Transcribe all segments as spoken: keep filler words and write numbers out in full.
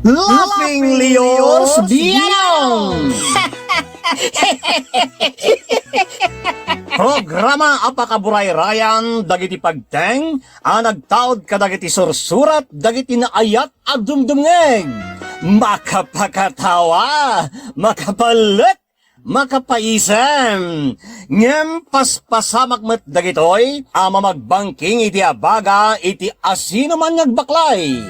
Laughing Leos Bianong! Programa a pakaburayrayan dagiti pagteng a nagtaud kadagiti sursurat dagiti naayat a dumdumngeg. Makapakatawa, makapalet, makapaisem. Ngem paspasamak met dagitoy a mamagbangking iti abaga iti asinoman nga agbaklay.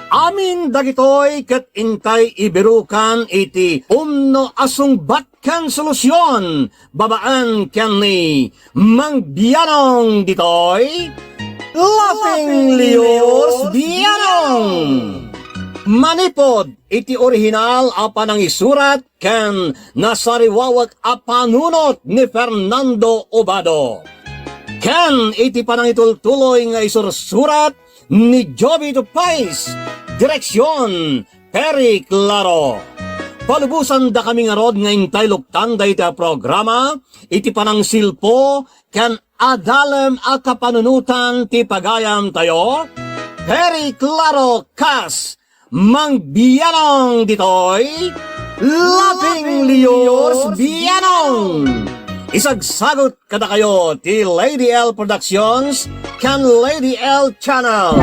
Amin dagitoy ket intay ibirukan iti umno a sungbat ken solusion babaen ken ni Mang Bianong ditoy Laughing Leos Bianong. Manipod iti orihinal a panangisurat ken nasariwawek a panunot ni Fernando Obado, ken iti panangitultuloy nga isursurat ni Jovito Pais, direksion, Perry Claro. Palubosandakami ngarud nga intay luktan dayta a programa iti panangsilpo ken adalem a kapanunotan ti pagayamtayo, Perry Claro kas Mang Bianong ditoy, Laughing Leos Bianong. Isagsagut kadakayo ti Lady L Productions ken Lady L Channel.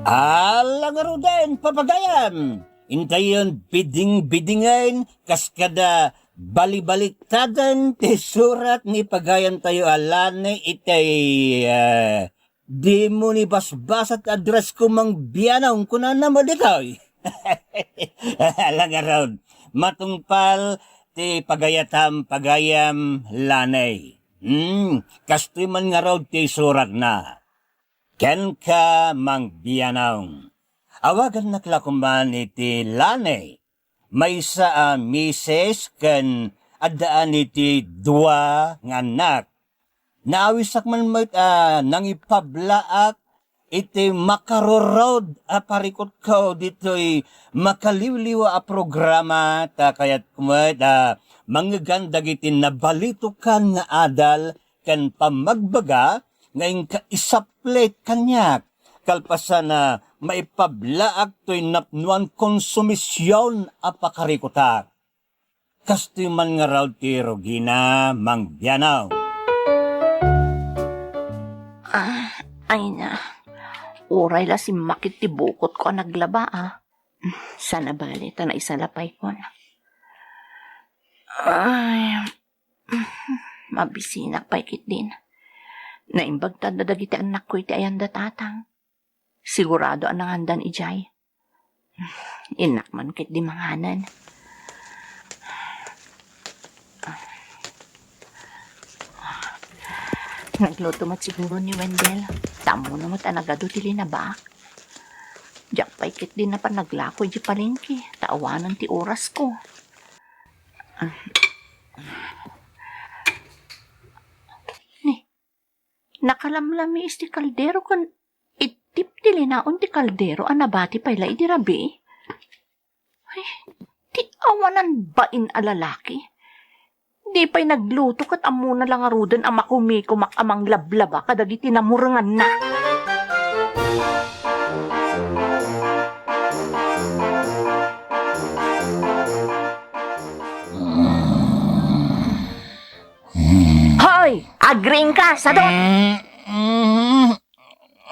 Ala ngaruden, papagayam! Intayon biding-bidingen kas kada balibaliktaden ti surat ni pagayamtayo a Lani iti, ah, dimo ni basbasat address ko, Mang Bianong, kunana met ditoy. Ala ngarud, matungpal ti pagayatam, pagayam, Lani. Hmm, kastoy man ngarud ti suratna. Kenka, Mang Bianong. Awagannak la koman iti Lani, maysa a misis ken addaan iti dua nga annak. Naawisak man met a nangipablaak iti makarurod a parikutko ditoy makaliwliwa a programa, ta kayatko met a mangngegan dagiti nabalitokan nga adal ken pammagbaga nga inka isaplit kaniak, kalpasan a maipablaak toy napnoan konsumision a pakarikutak. Kastoy man ngarud ti rugina, Mang Bianong. Ah, ay na. Uray la simmakit ti bukotko a naglaba, ah. Sana bale, ta naisalapay ko na. Ay, mabisinak pay ketdin. Naimbag ta dagiti annakko iti ayanda, Tatang. Sigurado a nangandan idiay. Innak man ketdi manganen. Nagluto met siguro ni Wendell. Ta ammona met a nagadu ti linabaak. Diak pay ketdi napan naglako iti palengke, ta awanen ti orasko. Ni, nakalamlamiis ti kaldero ken ittip ti linaon ti kaldero a nabati pay la idi rabii. Ay, ti awanan bain a lalaki. Di pay nagluto ket ammona la ngaruden a makumikumak a manglablaba kadagiti namurenganna. Hoy! Agriingka, sadut! Mm, mm,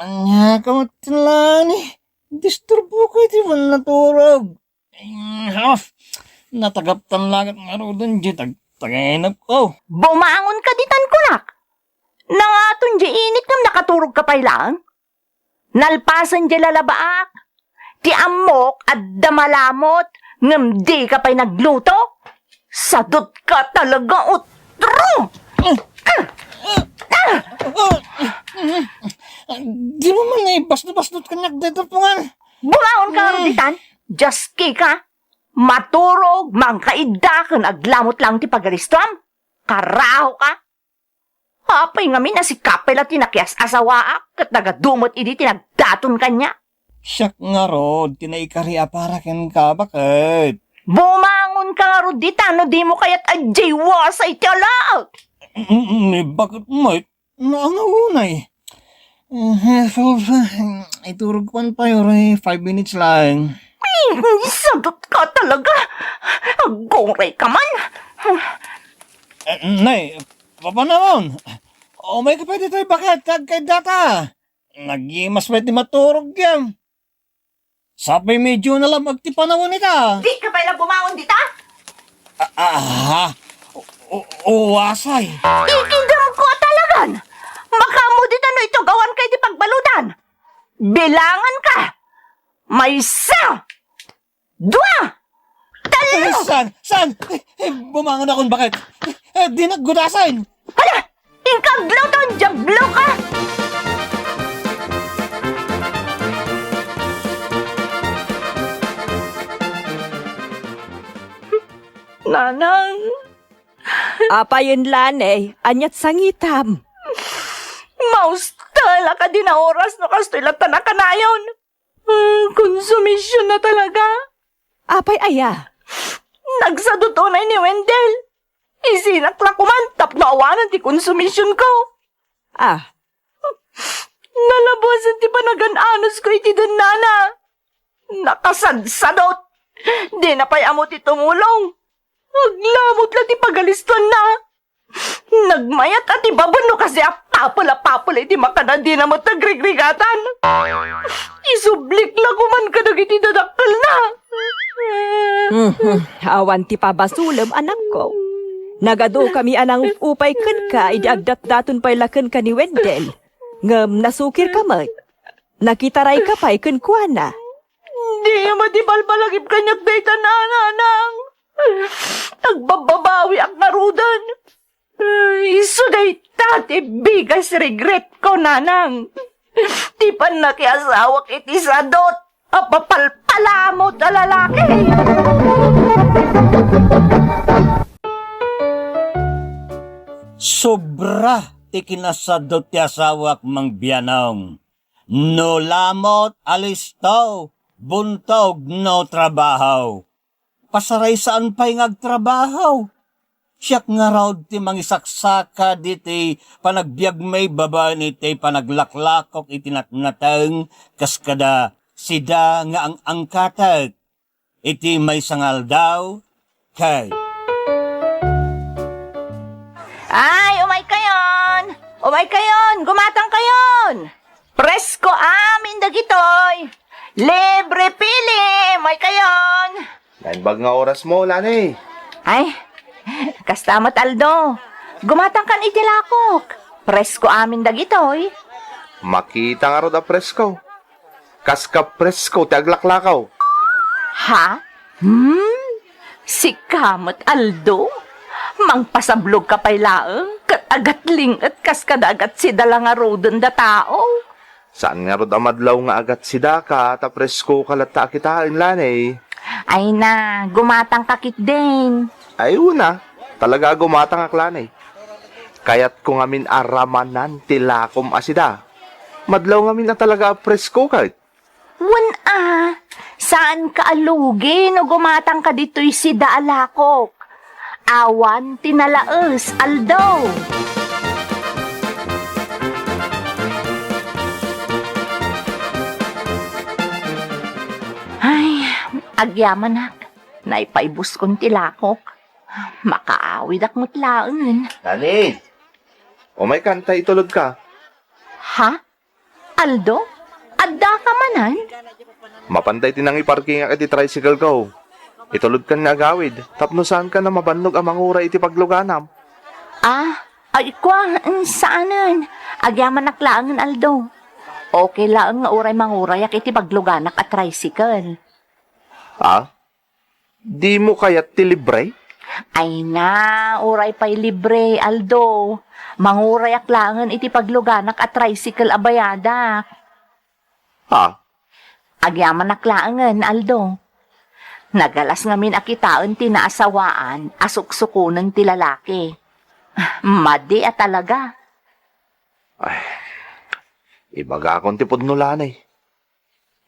ania ka met, Lani? Disturboka iti pannaturog. Mm, ah, natagaptan la ket ngaruden diay tagtaginepko. Bumangonka ditan kunak! Nangaton diay init ngem nakaturogka pay laeng? Nalpasen diay lalabaak. Ti ammok, adda malamut, ngem dika pay nagluto. Sadutka talaga, utro! Dimo man naibasnobasnot kaniak dayta pungan. Bumangonka ngarud ditan, diaskika. Maturog, mangkaidda, ken aglamut laeng ti pagaristuam. Karaoka. Apay ngamin a sika pay la ti nakias-asawaak ket nagadu met idi ti nagdaton kaniak? Siak ngarud ti naikari a para kenka, baket. Bumangonka ngarud ditan no dimo kayat a diay wasa iti alaek. Mm, mm, baket met? Naangaw unay. Eh, sus, iturog ko man pay, uray five minutes lang. Ay, sadot ka talaga. Aguray ka man. Eh, nay, papanawon. Umay ka pay ditoy baket, agkaydata. Nagimas pay ti maturog yan. Sapay medyo nalabag ti panawen ita. Di ka pay la bumaon dita? Ah, ah, o, o, o, asay. Ikidem ko talagan. Makaammo dita no itugawan ka iti pagbaludan. Bilangan ka. Maysa. Dua. Tallo. Eh, saan? Saan? Eh, eh, bumangon akon baket. Eh, eh, di naggudasan. Hala! Inkagluton, Diablo ka! Nanang. Apayen, Lanay, aniat sangitam? Maustel a kadi na oras no kastoy latta nakanayon. Ah, konsumision na talaga. Apay aya? Nagsadot unay ni Wendell. Isinak la koman tapno awanen ti konsumision ko. Ah. Nalabuasen ti panagan-anos ko iti dennana. Nakasadsadot. Dina pay ammo ti tumulong. Aglamot la ti pagalistuanna. Nagmayat a ti babon no kasdi a papel a papel iti makana dina met agrigrigatan. Isublik la koman kadagiti dadakkelna. Mhm. Awan ti pabasolem, anakko. Nagadukami a nangup-upay kenka idi agdatdaton pay la kenka ni Wendell. Ngem nasukirka met. Nakitarayka pay kenkuana. Di met ibalbalagip kaniak dayta, nanang. Agbabbabawiak ngaruden. Isu dayta ti biggest regret ko, nanang. Ti pannakiasawak iti sadot a papalpalamut a lalaki. Sobra ti kinasadot ti asawak, Mang Bianong. No lamut, alisto, buntog, no trabaho. Pasaraysaen pay nga agtrabaho. Siak ngarud ti mangisaksaka diti panagbiagmi babaen iti panaglaklakok iti natnateng kas kada sida nga ang-angkatek iti maysa nga aldaw ket. Ay, umaykayon! Umaykayon! Gumatangkayon! Presko amin dagitoy! Libre pili! Umaykayon! Naimbag nga oras mo, Lani. Ay, kasta met, Aldo. Gumatangkan iti lakok. Presko amin dagitoy. Makita ngarud a presko. Kas kapresko ti aglaklakaw. Ha? Hmm? Sika met, Aldo? Mangpasablog ka pay laeng, ket agatling-et kas kada agatsida la ngaruden da tao. Saan ngarud a madlaw nga agatsidaka ta presko ka latta a kitaen, Lanay. Ay na, gumatang ka ketdin. Ay, una, talaga a gumatangak, Lanay. Kayatko ngamin a ramanan ti lakom a sida. Madlaw ngamin a talaga a presko ket. Wen a, saan ka a lugi no gumatang ka ditoy sida a lakok. Awan ti nalaes, Aldo. Ay, agyamanak. Naipaibuskon ti lakok. Makaawidak met laengen. Nani? Umaykan ta itulodka. Ha? Aldo? Addaka manen? Mapanda iti nangiparkingak iti tricycle ko. Itulodkan nga agawid, tapno saankan a mabannog a manguray iti pagluganam. Ah, ay, kua, mm, saanen. Agyamanak laengen, Aldo. Okay laeng nga uray mangurayak iti pagluganak a tricycle. Ah? Dimo kayat ti libre? Ay na, uray pay libre, Aldo. Mangurayak laengen iti pagluganak a tricycle a bayadak. Ha? Agyamanak laengen, Aldo. Nagalas ngamin a kitaen ti naasawaan a suksukonen ti lalaki. Madi a talaga. Ay, ibagakon ti pudno, Lanay.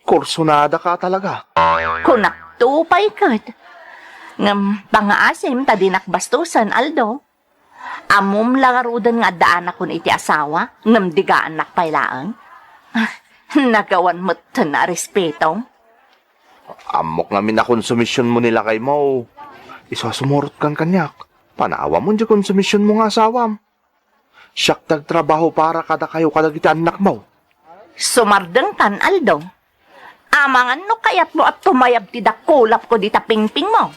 Kursunada ka talaga. Kunakto pay ket. Ngem pangngaasim ta dinak bastusen, Aldo. Ammom la ngaruden nga addaanakon iti asawa, ngem digaannak pay laeng. Nagawan metten a respeto. Ammok ngamin a konsumisionmo ni lakaymo. Isu a sumurotkan kaniak. Panawam diay konsumisionmo nga asawam. Siak ti agtrabaho para kadakayo kadagiti annakmo. Sumardengkan, Aldo. Amangan no kayatmo a tumayab ti dakulapko dita pingpingmo.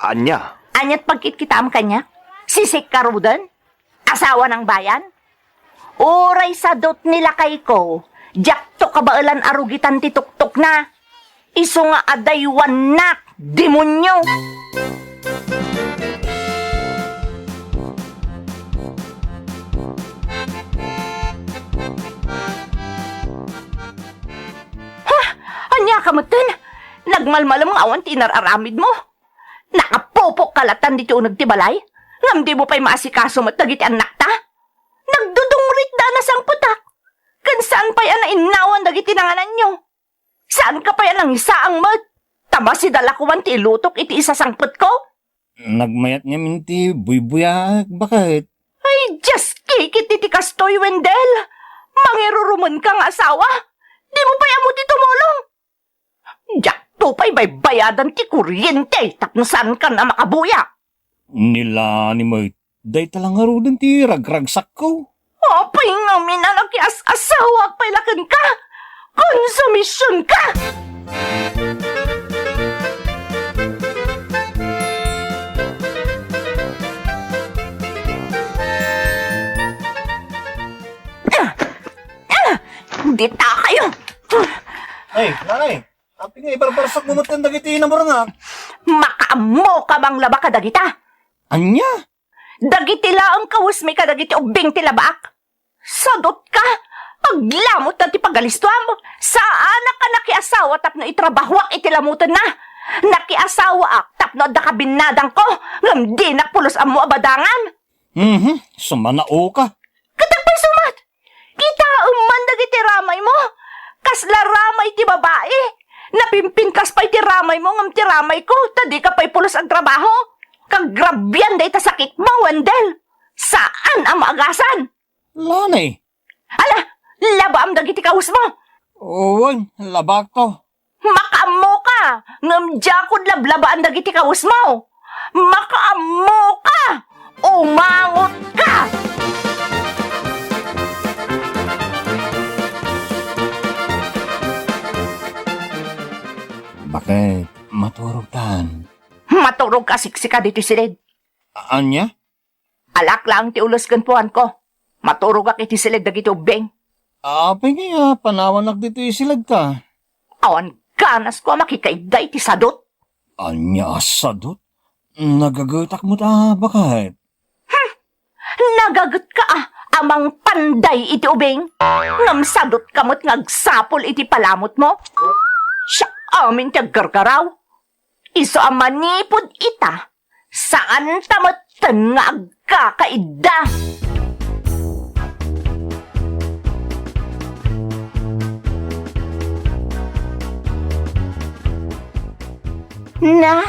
Ania? Aniat pagkitkitaam kaniak? Sisik ka ruden? Asawa ng bayan? Uray sadot ni lakayko, diakto kabaelan a rugitan ti tuktukna. Isu nga adaywannak, demonyo! Ha? Ania ka metten? Nagmalmalem nga awan ti inar-aramidmo? Nakapupok ka latan diti uneg ti balay? Ngem dimo pay maasikaso met dagiti annakta? Nagdudungrit da a nasangpetak, ken saan pay a nainnawan dagiti nangananyo. Saanka pay a nangisaang met, ta masidala koman ti ilutok iti isasangpetko? Nagmayat ngamin ti buybuyaek, baket. Ay, Dios, kikit iti kastoy, Wendel! Mangirurumenka nga asawa! Dimo pay ammo ti tumulong! Diakto pay baybayadan ti kuryente tapno saankan a makabuya. Ni Lani met, dayta la ngaruden ti ragragsakko. Apay ngamin a nakias-asawak pay la kenka? Konsumisionka! Ah! Ah! Dita kayo! Ay, nanay! Apay nga ibarbarsak mo met dagiti namurngak? Makaammo ka manglaba kadagita! Ania? Dagiti laeng kawesmi kadagiti ubbing ti labaak. Sadot ka! Aglamot na ti pagalistuam! Saanak a nakiasawa tapno itrabahoak iti lamutenna. Nakiasawaak tapno adda kabinnadangko, ngem dinak pulos ammo a badangan. Mhm, sumanaoka. Ket apay sumat? Kitaem man dagiti ramaymo. Kasla ramay ti babai. Napimpinkas pay ti ramaymo ngem ti ramayko, ta dika pay pulos agtrabaho. Kagrabian dayta sakitmo, Wendel. Saan a maagasan. Lanay. Ala, labaam dagiti kawesmo. Wen, labaakto. Makaammoka, ngem diakon lablabaan dagiti kawesmo. Makaammoka! Umangotka! Baket, maturogtan. Maturog ka siksika ditoy siled. A-, ania? Alaak laeng ti ules ken puanko. Maturogak iti siled dagiti ubbing. Apay nga panawanak ditoy siledta? Awan ganasko a makikaidda iti sadot. Ania a sadot? Nagagetak met a baket. Hmm! Nagagetka a, a mangpanday iti ubing? Ngem sadotka met nga agsapul iti palamutmo? Siak amin ti aggargaraw. Isu a manipud ita, saanta metten nga agkakaidda. Na,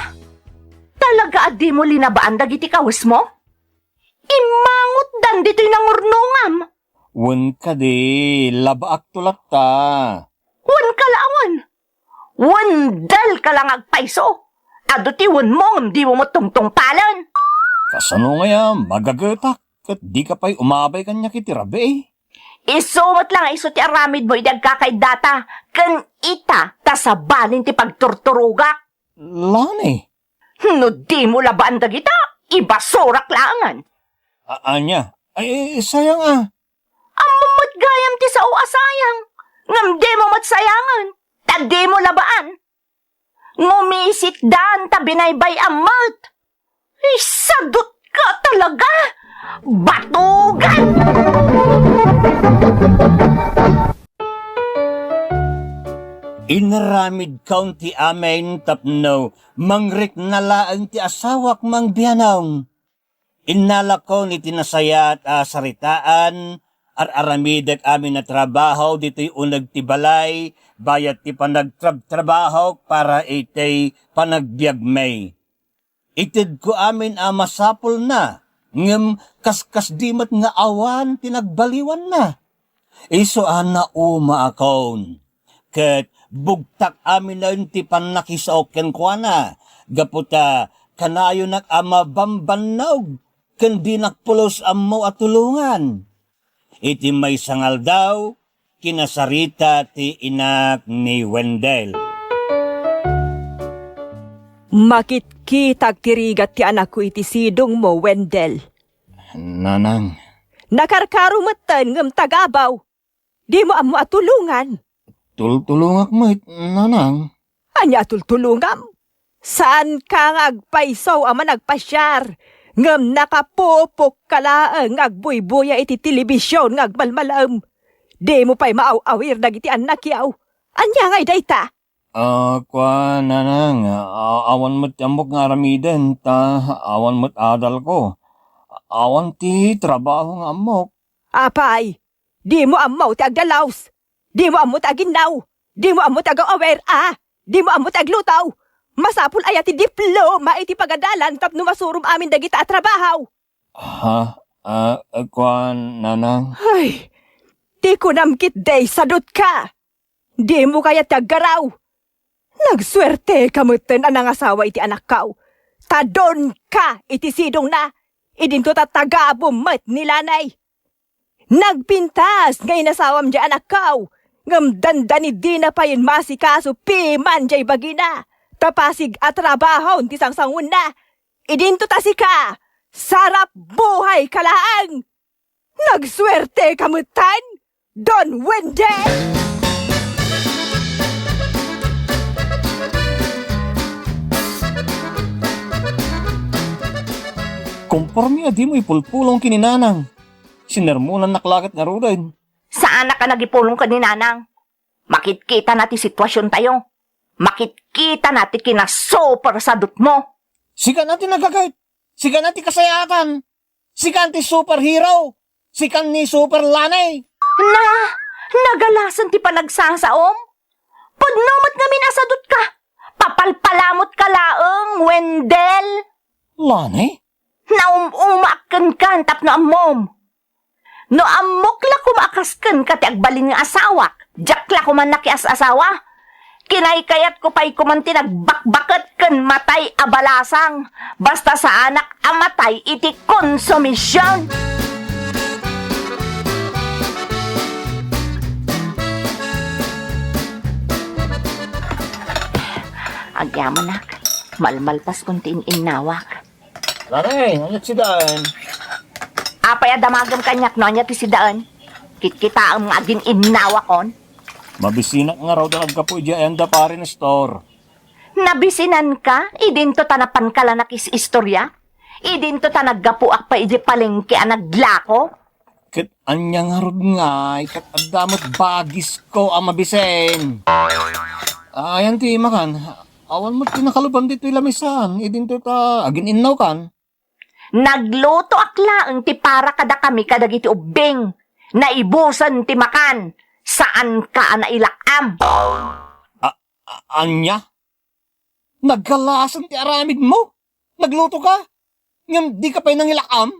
talaga a dimo linabaan dagiti kawesmo? Immangotdan ditoy nangurnongam. Wen kadi, labaakto latta. Wen ka la awan. Wendel ka la nga agpayso. Adu ti wenmo ngem dimo met tungtungpalen. Kasano ngay a magagetak ket dika pay umabay kaniak iti rabii? Isu met la nga isu ti aramidmo idi agkakaiddata ken ita ta sabali ti pagturturogak. Lani. No dimo labaan dagita, ibasurak laengen. A-, ania? Ay, sayang a. Ammom met gayam ti sao a sayang, ngem dimo met sayangen, ta dimo labaan. Ngumisitdan ta binaybay-am met. Ay, sadot ka talaga! Batugan! Inaramidkon ti amin tapno mangrikna laeng ti asawak, Mang Bianong. Innalakon iti nasayaat a saritaan, ar-aramidek amin a trabaho ditoy uneg ti balay, bayat ti panagtrabtrabahok para iti panagbiagmi. Itedko amin a masapulna, ngem kaskasdi met nga awan ti nagbaliwanna. Isu a naumaakon, ket bugtak aminen ti pannakisaok kenkuana, gapu ta kanayonak a mabambannog ken dinak pulos ammo a tulongan. Iti maysa nga aldaw, kinasarita ti inak ni Wendell. Makitkitak ti rigat ti anakko iti sidongmo, Wendell. Nanang. Nakarkaro metten ngem tagabaw. Dimo ammo a tulongan. Tultulongak met, Nanang. Ania a tultulongam? Saanka nga agpayso a managpasiar, ngem nakapupokka laeng nga agbuybuya iti telebision nga agmalmalem. Dimo pay maaw-awir dagiti annakyo. Ania ngay dayta? Ah, kuan, Nanang, a-, awan met ti ammok nga aramiden, ta awan met adalko. Awan ti trabaho nga ammok. Apay, dimo ammo ti agdalaus. Dimo ammo ti aginnaw. Dimo ammo ti agaw-awir, a? Dimo ammo ti agluto. Masapul aya ti diploma iti pagadalan tapno masurom amin dagita a trabaho? Ha? Ah, kuan, Nanang? Ay, ti kunam ketdi, sadutka. Dimo kayat ti aggaraw. Nagsuerteka metten a nangasawa iti anakko. Ta donka iti sidongna. Idinto ta tagabum met ni Lanay. Nagpintas nga inasawam diay anakko, ngem dandani dina payen maasikaso piman diay bagina. Ta pasig a trabahon ti sangsanguenna. Idinto ta sika, sarap buhay ka laeng. Nagsuerteka metten, Don Wendell! Komporme a dimo ipulpulong ken ni Nanang. Sinermonannak la ket ngaruden. Saanak a nagipulong ken ni Nanang. Makitkitana ti situasiontayo. Makitkitana ti kinasupersadotmo. Sika na ti nagaget. Sika na ti kasayaatan. Sika ti superhero. Sika ni Super Lanay. Na, nagalasen ti panagsasaom? Pudno met ngamin a sadutka. Papalpalamotka laeng, Wendell. Lanay? Naum-umaak kenka tapno ammom. No ammok la koma a kas kenka ti agbalin nga asawak, diak la koma nakias-asawa. Kinaykayatko pay koman ti nagbakbaket ken matay a balasang, basta saanak a matay iti konsumision. Agyamanak, malmalpaskon ti in-innawak. Lanay, ania ti sidaen? Apay a damagem kaniak no ania ti sidaen? Kitkitaem nga agin-innawakon. Mabisinak ngaruden aggapu idiay ayanda Paren Store. Nabisinanka? Idinto ta napanka la nakis-istoria? Idinto ta naggapuak pay idiay palengke a naglako? Ket ania ngarud ngay, ket adda met bagisko a mabisin. Ayan ti makan. Awan met ti nakaluban ditoy lamisaan, idinto ta agin-innawkan. Naglutoak laeng ti para kadakami kadagiti ubbing. Naibusen ti makan. Saanka a nailak-am. A-, a-, ania? Nagkalasen ti aramidmo? Nagluto ka? Ngem di ka pay nangilak-am?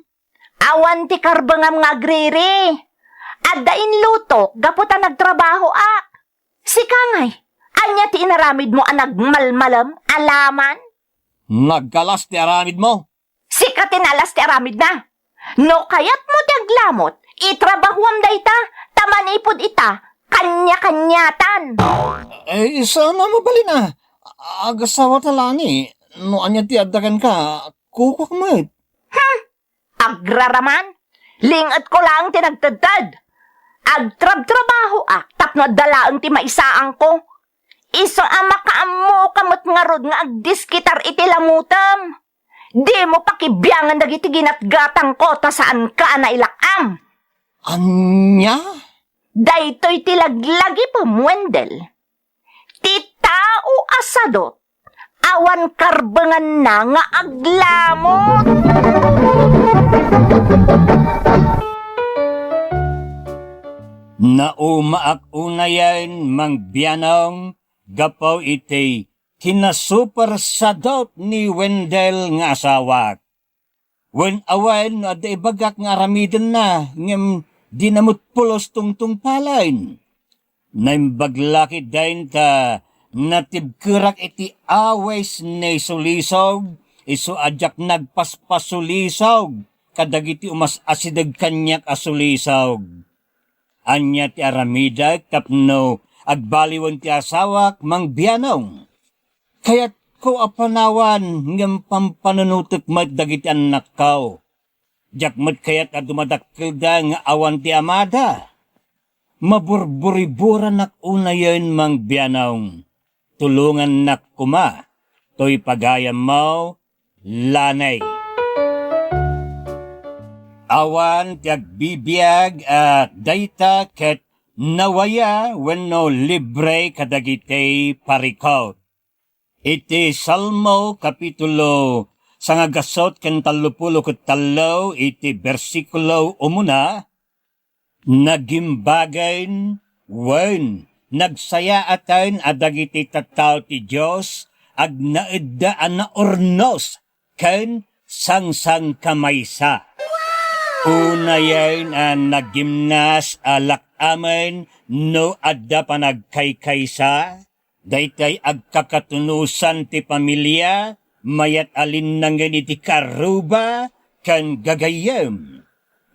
Awan ti karbengam nga agriri. Adda inlutok gapu ta nagtrabahoak. Sika ngay, ania ti inaramidmo a nagmalmalem a laman? Nagalas ti aramidmo. Sika ti nalas ti aramidna. No kayatmo ti aglamot, itrabahoam dayta, ta manipud ita, kanya-kanyatan. Eh, saan a mabalin a. Agasawa ta la ni, no ania ti adda kenka, kukuak met. Hmm! Agraraman? Lingetko laeng ti nagtedted. Agtrabtrabahoak tapno adda laeng ti maisaangko. Isu a makaammoka met ngarud nga agdiskitar iti lamutem. Dimo pakibiangan dagiti ginatgatangko ta saanka a nailak-am. Ania? Daytoy ti laglagipem, Wendell. Ti tao a sadot, awan karbenganna nga aglamot. Naumaak unayen, Mang Bianong, gapu iti kinasupersadot ni Wendell nga asawak. Wen awan no adda ibagak nga aramidenna, ngem dina met pulos tungtungpalen. Naimbag la ketdin ta natibkerak iti awis ni Sulisog, isu a diak nagpaspasulisog kadagiti umas-asideg kaniak a sulisog. Ania ti aramidek tapno agbaliwen ti asawak, Mang Bianong? Kayatko a panawan ngem pampanunotek met dagiti annakko. Diak met kayat a dumadakkelda nga awan ti amada. Maburburiburanak unayen, Mang Bianong. Tulongannak koma toy pagayammo, Lanay. Awan ti agbibiag a dayta ket nawaya wenno libre kadagiti parikut. Iti Salmo, kapitulo sangagasut ken tallopulo ket tallo, iti bersikulo umuna, nagimbagen wen nagsayaaten a dagiti tattao ti Dios agnaedda a naurnos ken sangsangkamaysa. Unayen a nagimnas a lak-amen no adda panagkaykaysa, daytay agkakatunosan ti pamilia, mayat a linnangen iti karuba ken gagayyem.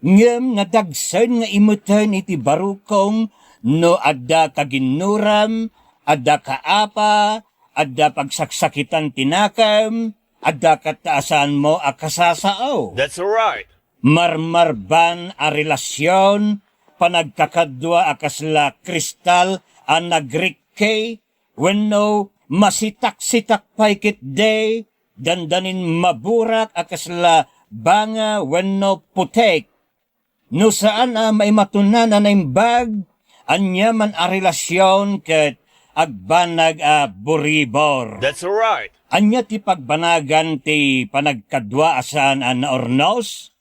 Ngem nadagsen nga imeten iti barukong no adda kaginnuram, adda kaapa, adda pagsaksakitan ti nakem, adda kattaasanmo a kasasao. That's right. Marmarban a relasyon, panagkakadua a kasla kristal a nagrikke, wenno masitak-sitak pay ketdi, dandanin maburak a kasla banga wenno putek. No saan a maimatunan a naimbag, aniaman a relasyon ket agbanag a buribor. That's right. Ania ti pagbanagan ti panagkadua a saan a naurnos?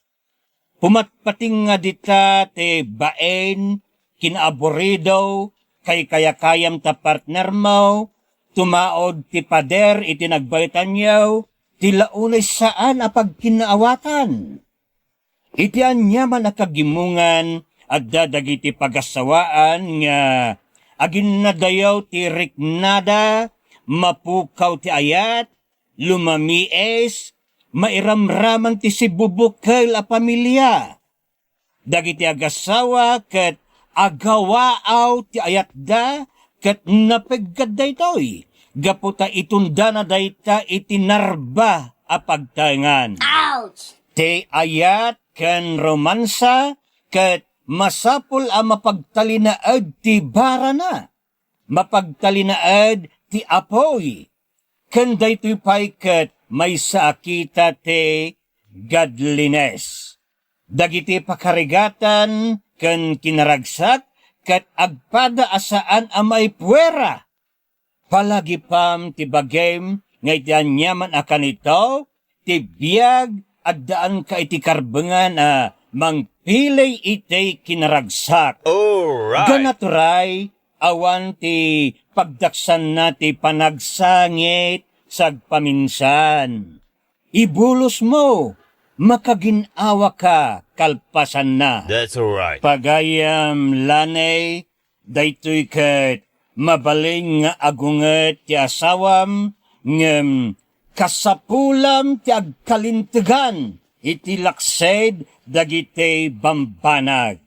Pumatpating nga dita ti bain, kinaaburido, kaykayakayam ta partnermo, tumaod ti pader iti nagbaetanyo, ti la unay saan a pagkinaawatan. Iti aniaman a kagimongan, adda dagiti pagassawaan nga aginnadayaw ti riknada, mapukaw ti ayat, lumamiis, mairamraman ti sibubukel a pamilia. Dagiti agassawa ket agawaaw ti ayatda ket napeggad daytoy gapu ta itundana dayta iti narba a pagtaengan. Ouch! Ti ayat ken romansa ket masapul a mapagtalinaed ti barana, mapagtalinaed ti apuy, ken daytoy pay ket maysa a kita ti godliness. Dagiti pakarigatan ken kinaragsak ket agpada a saan a maipuera. Palagipam ti bagim nga iti aniaman a kanito, ti biag, addaanka iti karbengan a mangpili iti kinaragsak. Alright. Ganat uray, awan ti pagdaksanna ti panagsangit sagpaminsan. Ibulosmo, makagin-awaka kalpasanna. That's right. Pagayam, Lanay, daytoy ket mabalin nga agunget ti asawam, ngem kasapulam ti agkalintegan iti laksed dagiti bambanag.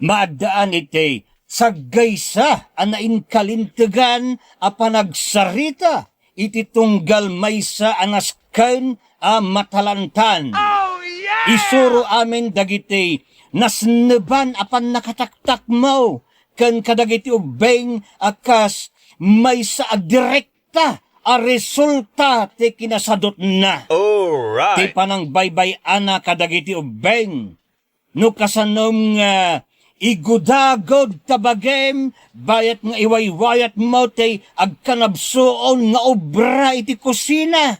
Maaddaan iti saggaysa a nainkalintegan a panagsarita iti tunggal maysa a nasken a matalantan. Oh, yeah! Isuro amin dagiti nasneban a pannakataktakmo ken kadagiti ubbing a kas maysa a direkta a resulta ti kinasadutna. Alright. Ti panangbaybay-ana kadagiti ubbing. No kasanom nga igudagod ta bagim, bayat nga iwaywayatmo ti agkanabsuon nga obra iti kusina,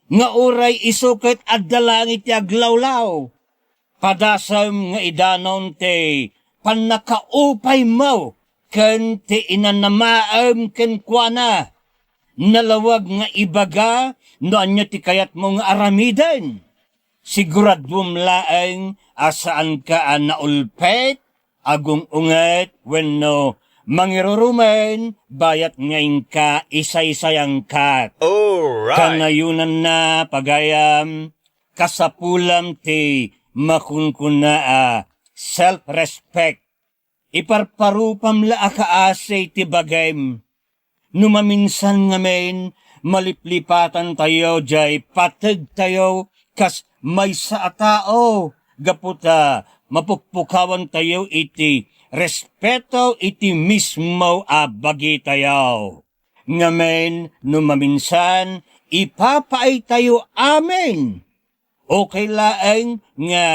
nga uray isu ket adda langit ti aglawlaw, padasem nga idanon ti pannakaupaymo ken ti inanamaem kenkuana. Nalawag nga ibaga no ania ti kayatmo nga aramiden. Siguraduem laeng a saanka a naulpet, agung-unget, wenno mangirurumen, bayat nga inka isaysayangkat. Alright. Kanayonanna, pagayam, kasapulam ti makunkuna a self-respect. Iparparupam la a kaasi ti bagim. No maminsan ngamin, maliplipatantayo jay pategtayo kas maysa a tao, gapu ta mapukpukawantayo iti respeto iti mismo a bagitayo. Ngamin, no maminsan, ipapaaytayo amin. Okay laeng nga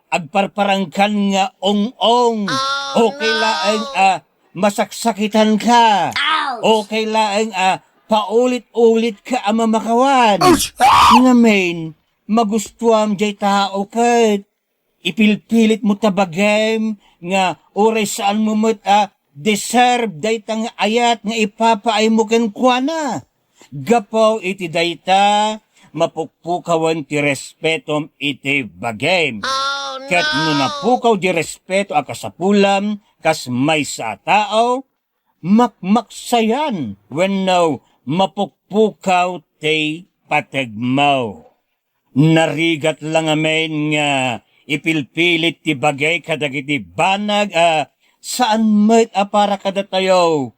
agparparangkan nga ong-ong. Oh, okay no! Laeng a masaksakitan ka. Ouch! Okay laeng a paulit-ulit ka a mamakawan. Ouch! Ngamin, magustuam jay tao ket ipilpilit mo ta bagim nga uray saan mo met a deserve dayta nga ayat nga ipapaay mo kenkuana. Gapu iti dayta, mapukpukawen ti respetom iti bagim. Oh, no! Ket no napukaw di respeto a kasapulam kas maysa a tao, makmaksayan wenno mapukpukaw ti pategmo. Narigat la ngamin nga ipilpilit ti bagi kadagiti banag a saan met a para kadatayo.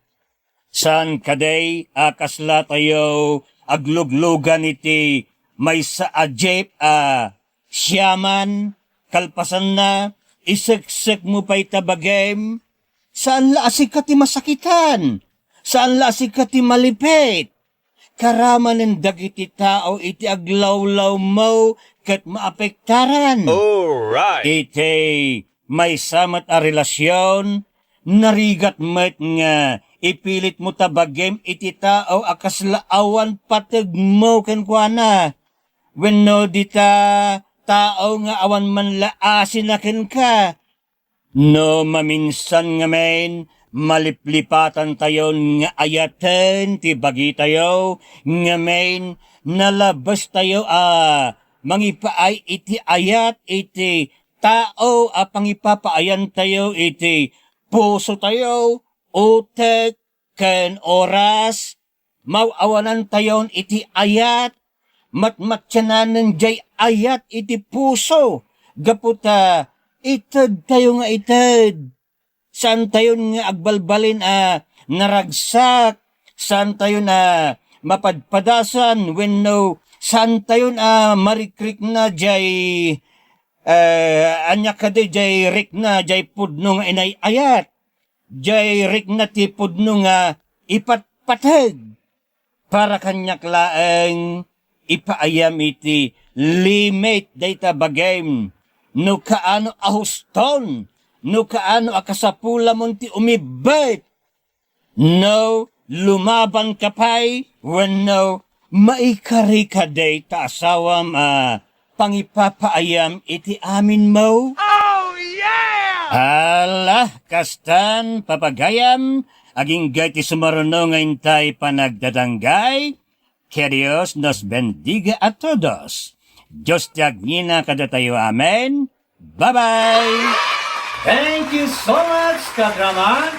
Saan kadi a kaslatayo agluglugan iti maysa a jeep a siaman, kalpasanna, iseksek mo pay ta bagim, saan la a sika ti masakitan, saan la a sika ti malipit. Karamanen dagiti tao iti aglawlawmo ket maapektaran. Alright. Iti maysa met a relasion, narigat met nga ipilit mo ta bagim iti tao a kasla awan pategmo kenkuana, wenno dita tao nga awan man la asina kenka. No maminsan ngamin, maliplipatantayon nga ayaten ti bagitayo, ngamin, nalabestayo a mangipaay iti ayat iti tao a pangipapaayantayo iti pusotayo, utek, ken oras, maaw-awanantayon iti ayat, matmatiananen jay ayat iti puso, gapu ta itedtayo nga ited. Saantayon nga agbalbalin a naragsak, saantayon a mapadpadasan, wenno saantayon a marikrikna jay, eh, ania kadi jay rikna jay pudno nga inay-ayat. Jay rikna ti pudno nga ipatpateg. Para kaniak laeng, ipaayam iti limit dayta bagim. No kaano a huston, no kaano a kasapulamon ti umibbet. No lumabanka pay wenno maikari kadi ta asawam a pangipapaayam iti aminmo? Oh, yeah! Ala, kastan, papagayam, agingga ti sumaruno nga intay panagdadanggay. Que Dios nos bendiga a todos. Dios ti agngina kadatayo. Amen. Bye-bye! Thank you so much, kadrama!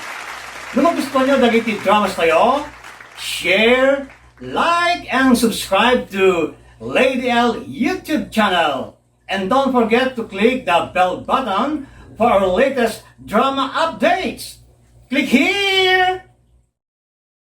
No magustuhan nyo dagiti dramas tayo, share, like, and subscribe to Lady L YouTube channel. And don't forget to click the bell button for our latest drama updates. Click here!